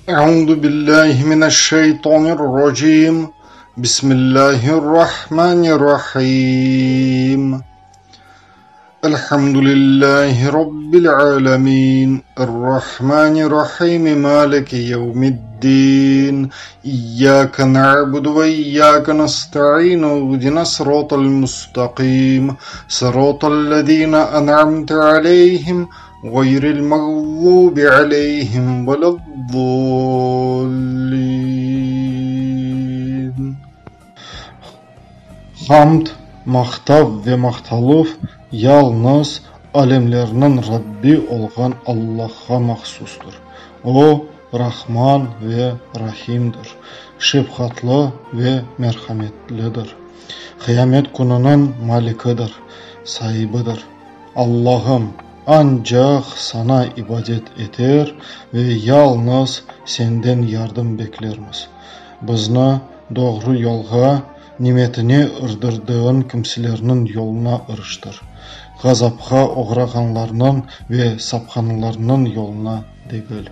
Euzu billahi mineşşeytanirracim. Bismillahirrahmanirrahim. Elhamdülillahi Rabbil alemin. Errahmanirrahim. Maliki yevmiddin. İyyâke na'budu ve iyyâke nesta'in. İhdina sıratal mustaqim. Sıratal lezîne en'amte aleyhim. Ğayril mağzubi aleyhim vele'd-dâllin. Hamd, maqtav ve maqtaluv yalıñız alemlerniñ Rabbi olğan Allahqa mahsustır. O, Rahman ve Rahimdir, şefqatlı ve merhametlidir, Qıyamet kününiñ Malikidir, saibidir. Allahım, ancaq Saña ibadet eter ve yalıñız Senden yardım beklermiz. Bizni doğru yolğa, nimetine irdirdigiñ kimselerniñ yoluna iriştir, ğazapqa oğrağanlarnıñ ve sapqanlarnıñ yoluna degil.